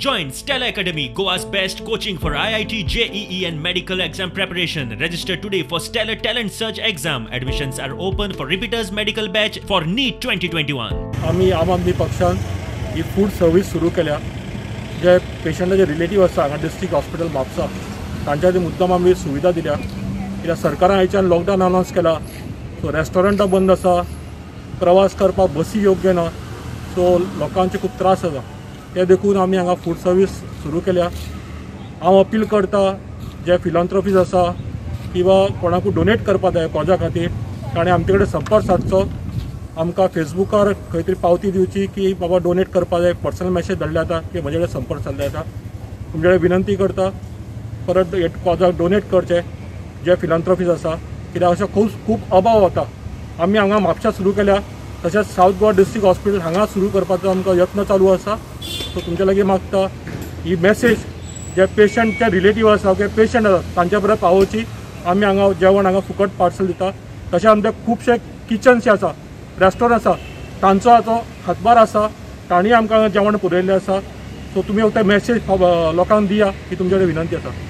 Join Stellar Academy, Goa's best coaching for IIT, JEE and medical exam preparation. Register today for Stellar Talent Search exam. Admissions are open for repeaters medical batch for NEET 2021. आमी आम आदमी पक्षान ही food service सुरू केल्या. जे पेशंटाचे relative आसा हांगा district hospital Mapusa तांच्या खातीर मुद्दम आमी सुविधा दिल्या. कित्याक सरकारान आयच्यान लॉकडावन अनावन्स केला, सो रेस्टॉरंटां बंद आसा, प्रवास करपाक बसी योग्य ना, सो लोकांचे खूब त्रास जाता. ते देखून आमी हांगा फूड सर्वीस सुरू केल्या. हांव अपील करता जे फिलॉन्थ्रोपीज आसा किंवा कोणाकूय डोनेट करपाक जाय कॉजा खातीर ताणें आमचे कडेन संपर्क सादचो. आमकां फेसबुकार खंय तरी पावती दिवची की बाबा डोनेट करपाक जाय, पर्सनल मॅसेज धाडले जाता की म्हजे कडेन संपर्क सादले जाता. तुमचे कडेन विनंती करता परत हे कॉजाक डोनेट करचे जे फिलॉन्थ्रोपीज आसा, कित्याक अशें खूब खूब अभाव वता. आमी हांगा म्हापशा सुरू केल्या, तशेंच सावथ गोवा डिस्ट्रिक्ट हॉस्पिटल हांगा सुरू करपाचो आमकां यत्न चालू आसा. सो तुमच्या लागीं मागता ही मॅसेज जे पेशंटचे रिलेटीव आसा किंवा पेशंट आसा तांच्या बरोबर पावोवची. आमी हांगा जेवण हांगा फुकट पार्सल दिता. तशें आमचे खुबशे किचन्स जे आसा, रेस्टॉरंट आसा, तांचो आतां हातभार आसा, तांणी आमकां जेवण पुरयल्लें आसा. सो तुमी फक्त मॅसेज लोकांक दिया ही तुमचे कडेन विनंती आसा.